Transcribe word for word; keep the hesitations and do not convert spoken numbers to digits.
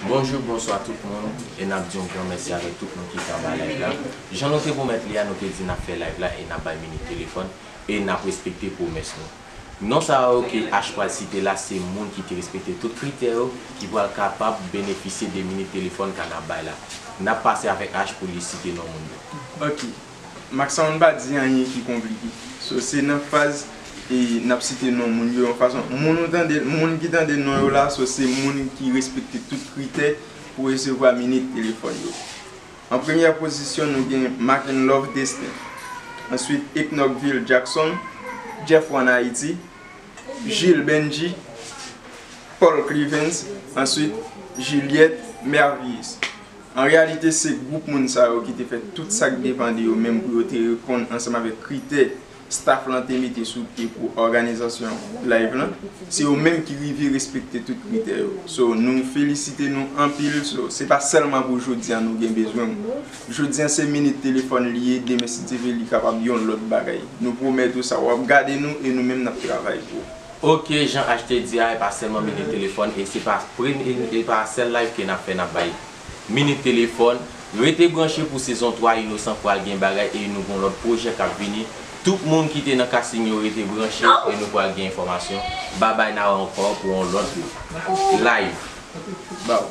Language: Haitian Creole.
Bonjou, bonswa tout moun, e n ap di yon gran mèsi avèk tout moun ki te anba live la. Jan nou te pwomèt li a, nou te di n ap fè live la e n ap bay Minit Telefòn e n ap respekte pwomès nou. Non sa yo ke H pral site la, se moun ki te respekte tout kritè yo ki pral kapab benefisye de Minit Telefòn ke n ap bay la. N ap pase avèk H pou li site non moun yo. Ok. Maxon pa di anyen ki konplike. So, se nan faz e n ap site non moun yo yon fason. Moun ou tande, moun ki tande non yo la, so se moun ki respekte tout kritè pou resevwa Minit Telefòn yo. An premyè pozisyon, nou gen Makenlove Destin. Answit, Eknokville Jackson, Jeff One Haiti, Jules Benji, Paul Clivens, answit, Juliette Mervius. An reyalite, se gwoup moun sa yo ki te fè tout sa k depann de yo menm pou yo te reponn ansanm avèk kritè staff lan te mete sou pye pou òganizasyon live lan. Se yo menm ki rive respekte tout kritè yo. So, nou felisite nou anpil. So, se pa sèlman pou jodi a nou gen bezwen w. Jodi a se Minit Telefòn li ye, demen si Dye vle li kapab yon lòt bagay. Nou pwomèt ou sa, w ap gade nou e nou menm n ap travay pou ou. Ok, jan H te di a, e pa sèlman Minit Telefòn, e se pa premye, e pa sèl live ke n ap fè, n ap bay Minit Telefòn. Rete branche pou sezon twa, Inosan pral gen bagay e nou gen yon lòt pwojè k ap vini. Tout moun ki te nan casting yo, rete branche e nou pral gen enfòmasyon. Babay, n a wè ankò pou yon lòt live. Baw.